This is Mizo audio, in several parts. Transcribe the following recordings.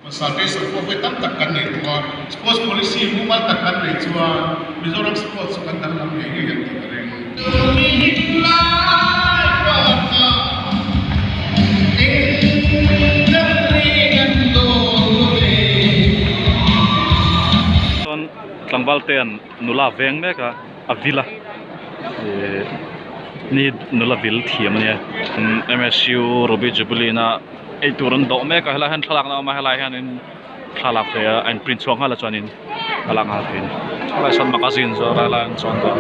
Consultation pawh vawi tam tak kan nei tawh a, sports policy mumal tak kan neih chuan Mizoram sports chu kan danglam ngei ngei ang tih ka ring. Chuan tlangval te an nula veng mek a a vil a ihh ni nula vil thiam a nia M_S_U Ruby Jubilee na eitur an dawh mek a helai hian thlalakna a awm a helai hianin thlalak thei a a in print chhuak nghal a chuanin a lak nghal thei a ni helai sawn magazine zawr a helai an chuan dawn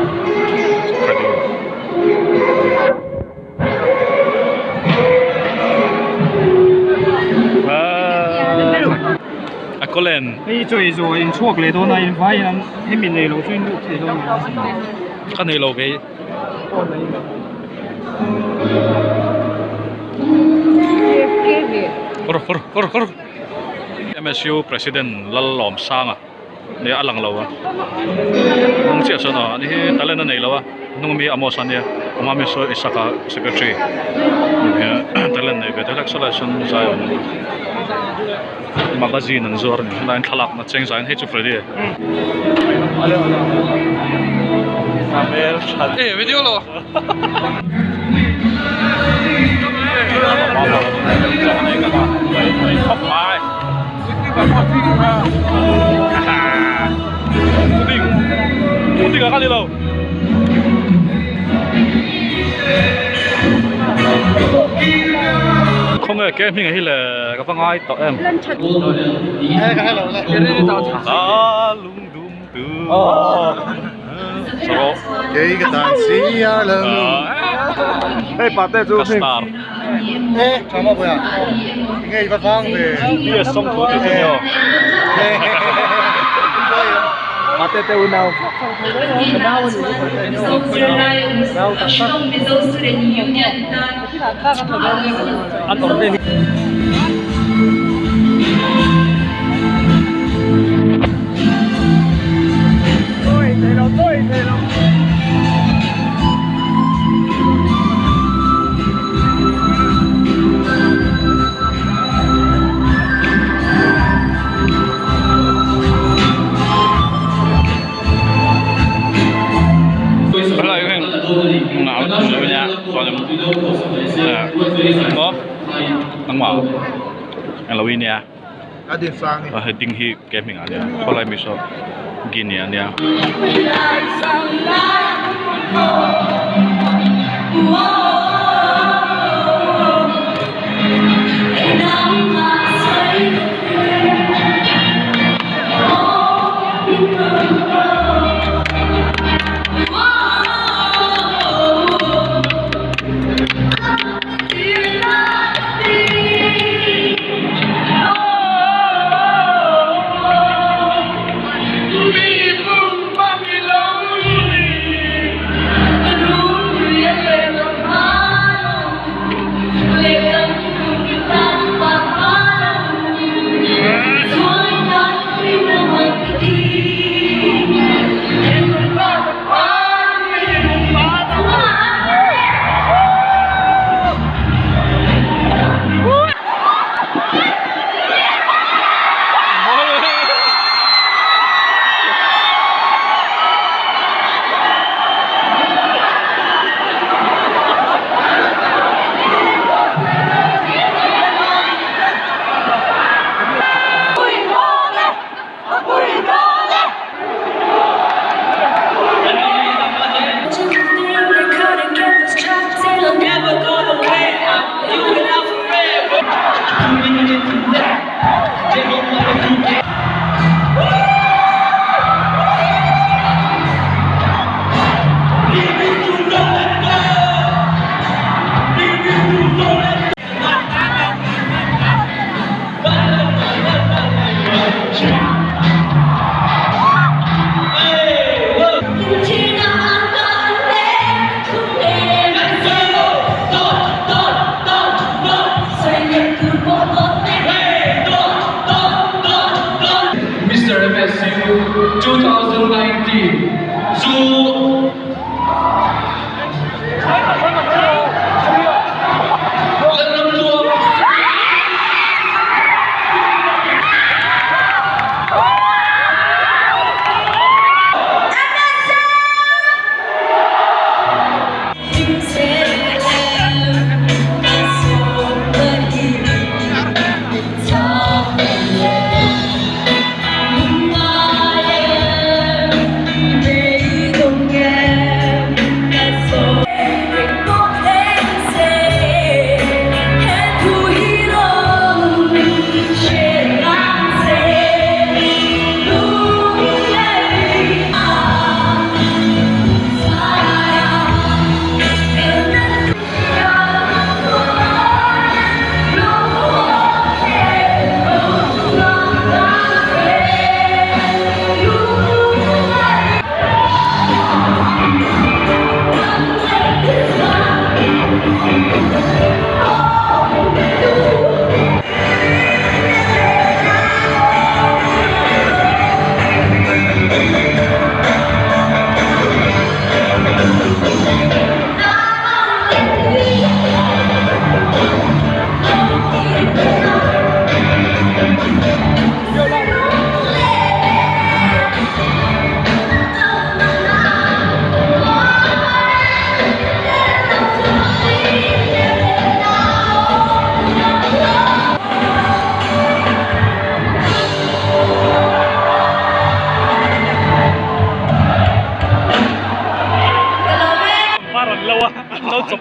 a kawlen hei chu ei zawh in chhuak leh dawn a in vai an hemi nei lo chu in lut thei dawn ka nei lo kei. MSU President Lalawmsanga nia a lang lo a hnung chiah sawn aw ani hi talent a nei lo a hnung ami Amos a nia a hma mi saw Isaka secretary talent nei ve te hlek saw lai sawn zai awm magazine an zuar a ni helai thlalak na cheng zai hei chu Freddy e video lo Khawnge ke hming hi le ka va ngai tawh em Ka star Yes song thu tih chu ni aw. An awm te hi. A heading hi ke hming ah nia khawlai mi saw Guinea a nia.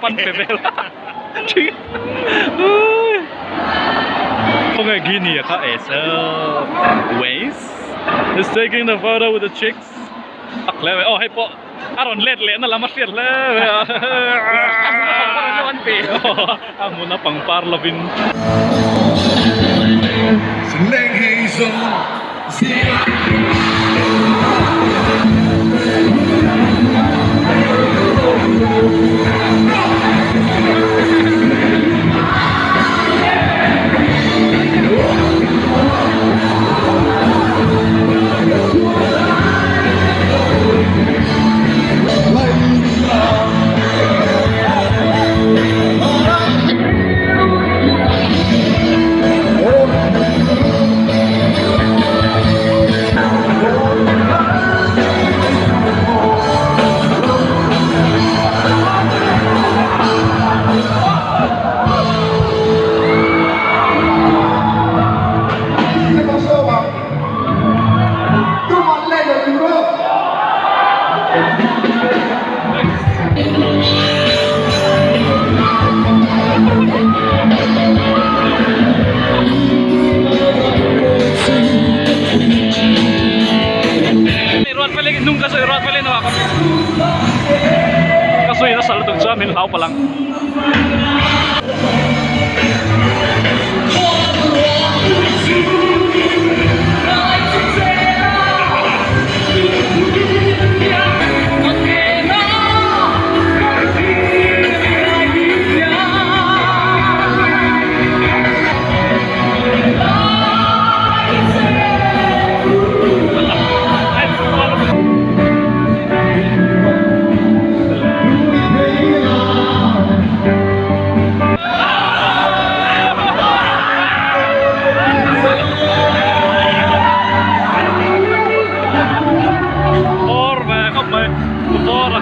an pe vel ṭhing khawnge Gini a kha eh so ways is taking the photo with the chicks a hle mai aw hei pawh a rawn let leh na lam a hriat hle mai a a hmuna pangpar lovin. Ka sawi nasa lutuk chuan min hlau palh ang. Bawr ve khawp mai u bawr a.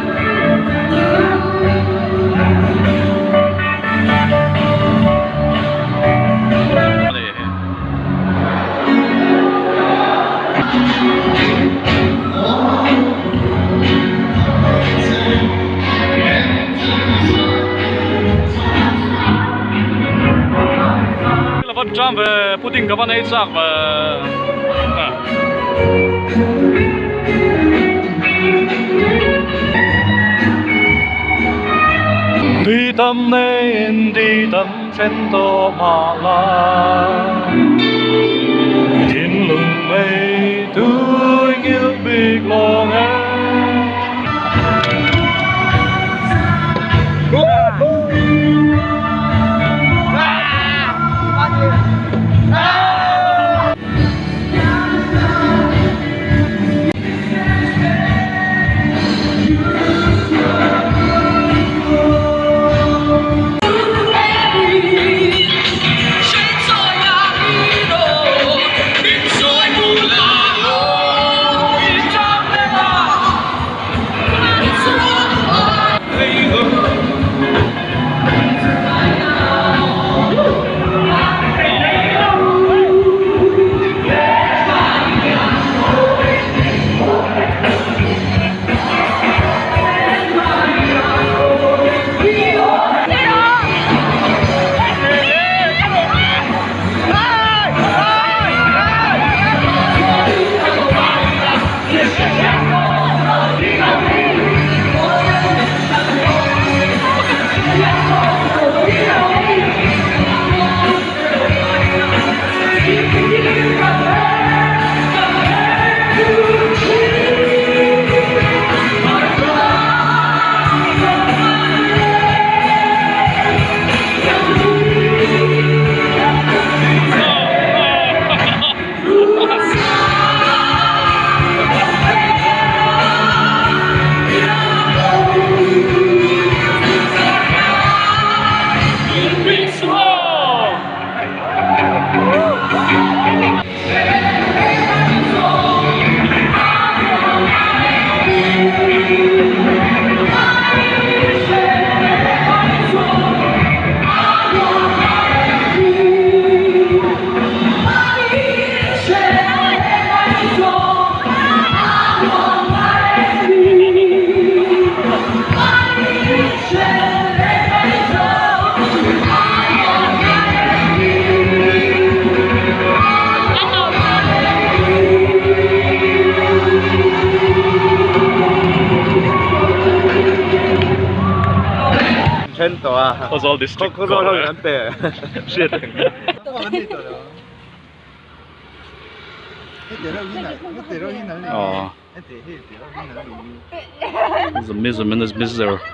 Van tram ve pudding ka van ei chak ve Đi tâm nên đi tâm then to mà la Thiên lung mây tôi ngil bik long em tawh a. Khawzawl district Khawzawl ho in an pe. Hriat reng. Aw. Mizo mizo.